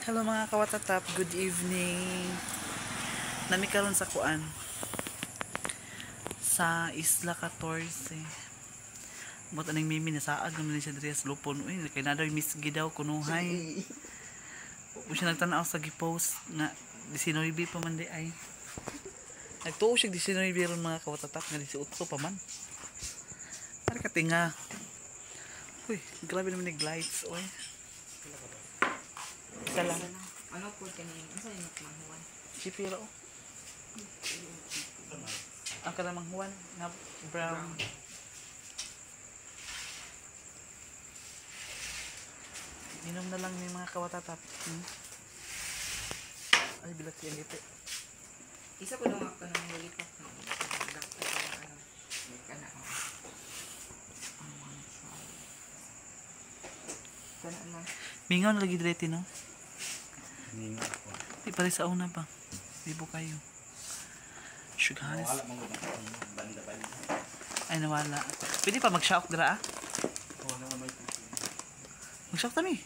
Hello mga kawatatap, good evening. Nami karon sa kuan sa Isla 14. Mot aning mimi nasaag naman siya diri sa lupon. Uy, kay na daw miss gidaw kunuhay. Ug siya nagtan-aw sa gi-post nga 19 pa man di ay. Nagtuo siya 19 ron mga kawatatap nga 18 pa man. Para katinga. Uy, grabe naman ni lights, oy. Isa lang. Ano po kanin? Unsa yung manghuan? Chipiro. Ang kanang manghuan nga brown. Inom na lang ni mga kawatatap. Ay, bilat siya ngiti. Isa po nung ako nang lollipop. Ano? Kana. Kana na. Mingaw na lagi direte, no? Mingaw ako. Di pare sa una pa. Bibo kayo. Sugar. Nawala man gud ang banda-banda. Ay, nawala. Pwede pa mag-shock dira, ah? Oo, na may mag-shock tami.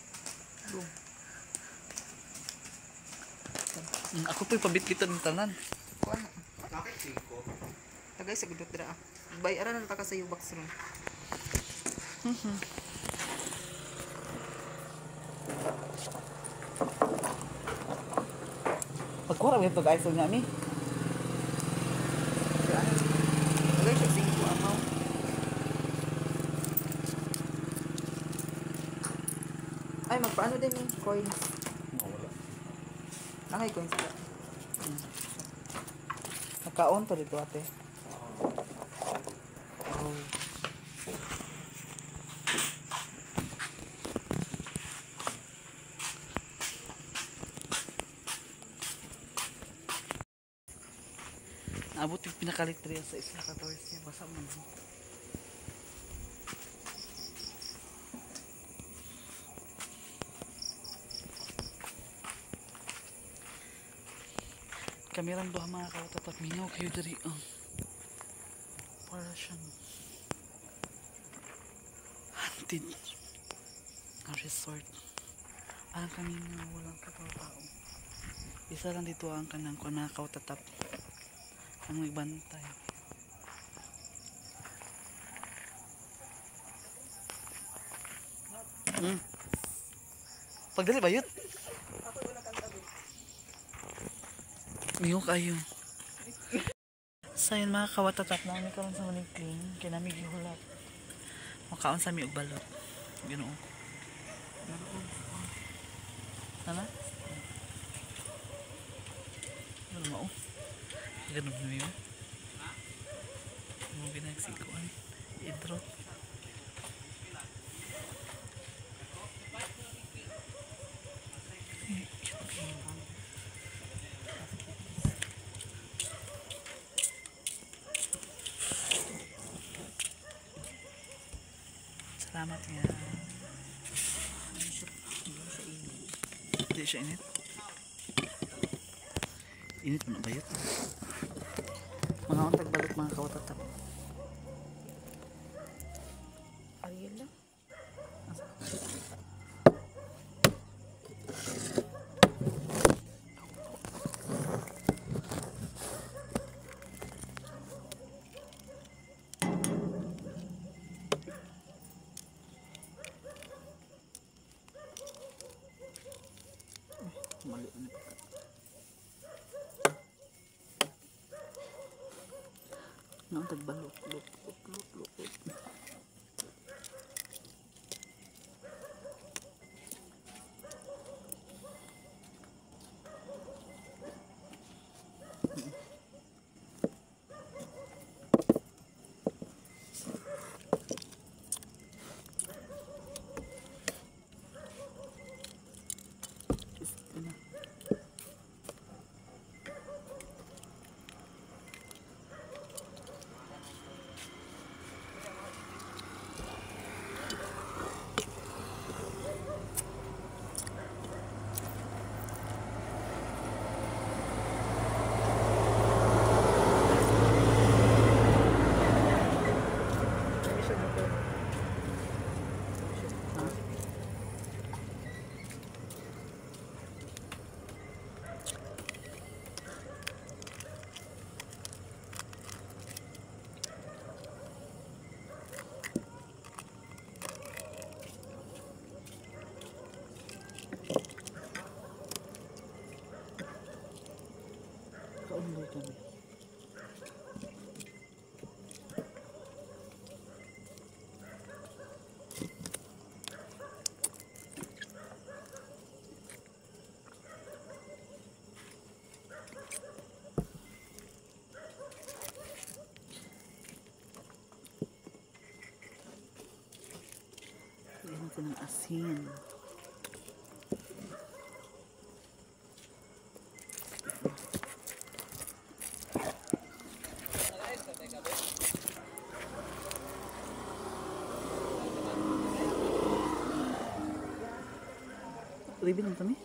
Boom. Ako po'y pabit-biton ng tanan. Kuan. Bakit 5? Tagay sa gudot dira, ah. Bay ara na ta ka sa U-box ron. Pagkura ba ito guys nga mi? Tagay siya 5 amaw. Ay, magpaano din yung coins? Wala. Nakay coins ba? Nakaon to dito ate. Oh. Naabot yung pinakalit rin sa Isla 14. Basa mo na. Kamerang duha mga kawatatap. Mingaw kayo diri. Oh. Para siyang haunted ang resort. Parang kami nga walang katao-tao. Isa lang dito ang kanang kuan mga kawatatap. Ang nagbantay. Pagdali ba yun? Mingaw kayo. So yun mga kawatatap, namin karon sa Manikling, kay nami gihulat. Makaon sa mi og balot. Ginoo. Tama? Ano mao? Ganun na yun. Ano ginagsikuan? Idrot. Salamat nga. Hindi siya init. Init mo na ba yun? Mga untag balot mga kawatatap. Ariel lang. Mali ano pa. Mga untag balot, lot, lot, lot, lot. Asin. Ribbon lang kami.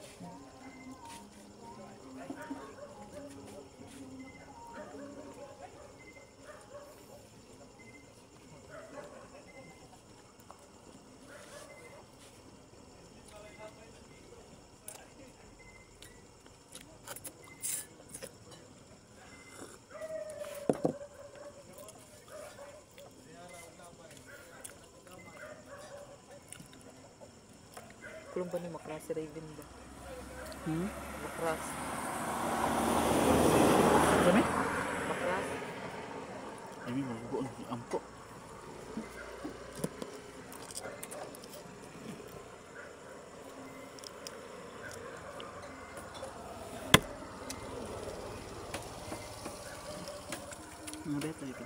Kulong ba ni makras si Raven ba? Hmm? Makras. Kami? Makras. Ay, may magugo ang ampo. Mga beta ito.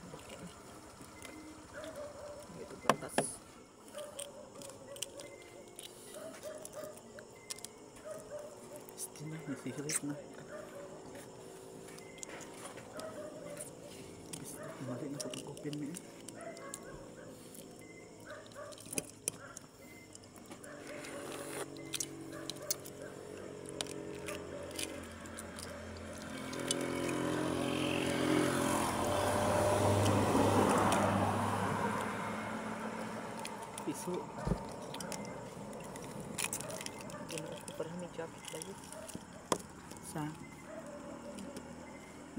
Bakit? Ito gatas. Hindi na, nasihirit na. Basta, mali na kapag open mo eh. Piso. Ginoo ko, parang may jacket ba yun? Sa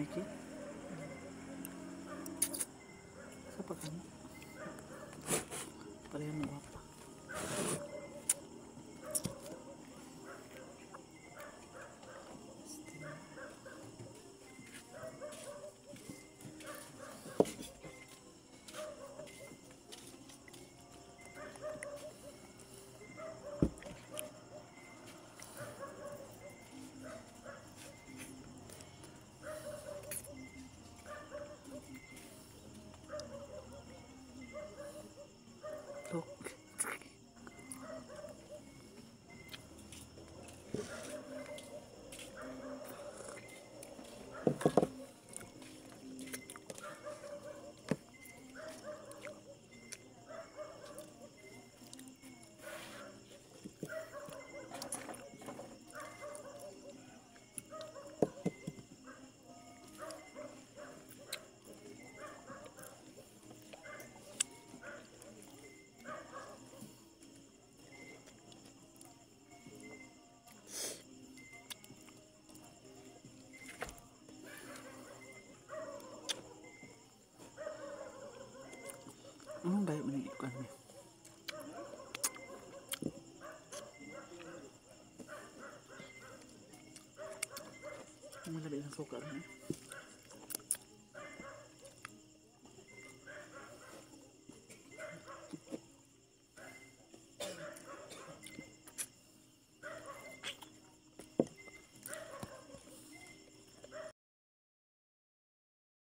Mickey? Sa pagkano? Pareho mo guwapa. Tok. Anong gayo man yung ikuan mo? Ang malabi ng suka rin eh.